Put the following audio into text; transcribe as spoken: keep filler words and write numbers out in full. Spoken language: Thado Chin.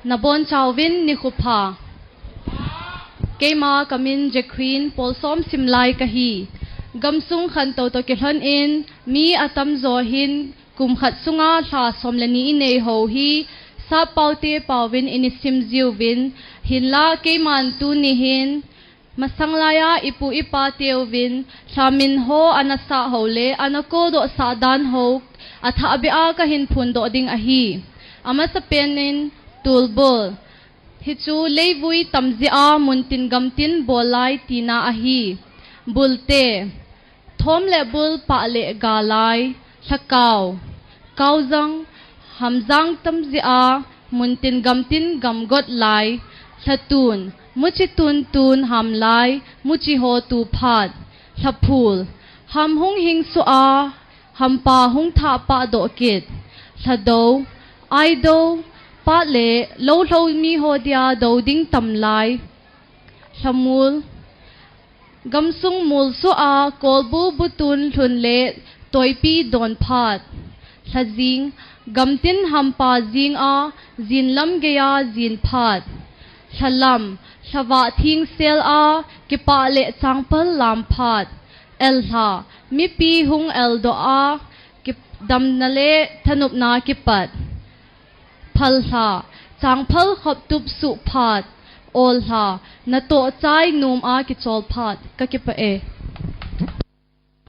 Nabonchauvin nikho pha. Keima kamin Jacqueline Paulsom Simlai kahi. Gamsung khantou toh kilhon in mi atamjo hin kum khat sunga lha som le ni inei hou hi, sap paote paovin ini sim jiuvin, hinla keiman tuni hin, masang laiya ipu ipa teuvin lhamin ho ana sah hou le ana kodoh sah dan ho athah beh a kahin phondoh ding ahi. Amasapen in tulbul. Hichu leivui tam jeh a muntin gamtin bol lai tina ahi. Bulte. Thom le bul pah le ga lai, lhakao. Kaojang, hamjang tam jeh a, muntin gamtin gamgot lai, lhatun, muchi tun tun ham lai, muchi ho tu phat, lhaphul, ham hung hing suh a, hampa hung thah pah doh kit, lhadou, aidou, pah le lou lhou mi ho dia dou ding tam lai, lhamul, gamsung mul suh a, kolbu butun lhun le toipi don phat. Lhajing, gamtin hampa jing a, jin lam geiya jin phat. Lhalam, lhavah thing sel a, kipah le changphal lam phat. Ellha, mipi hung eldoh a, kidamna le thanopna kipat. Phalha, changphal khop tup suh phat. Ollha, natoh chai nom a kichol phat. Kakipah e.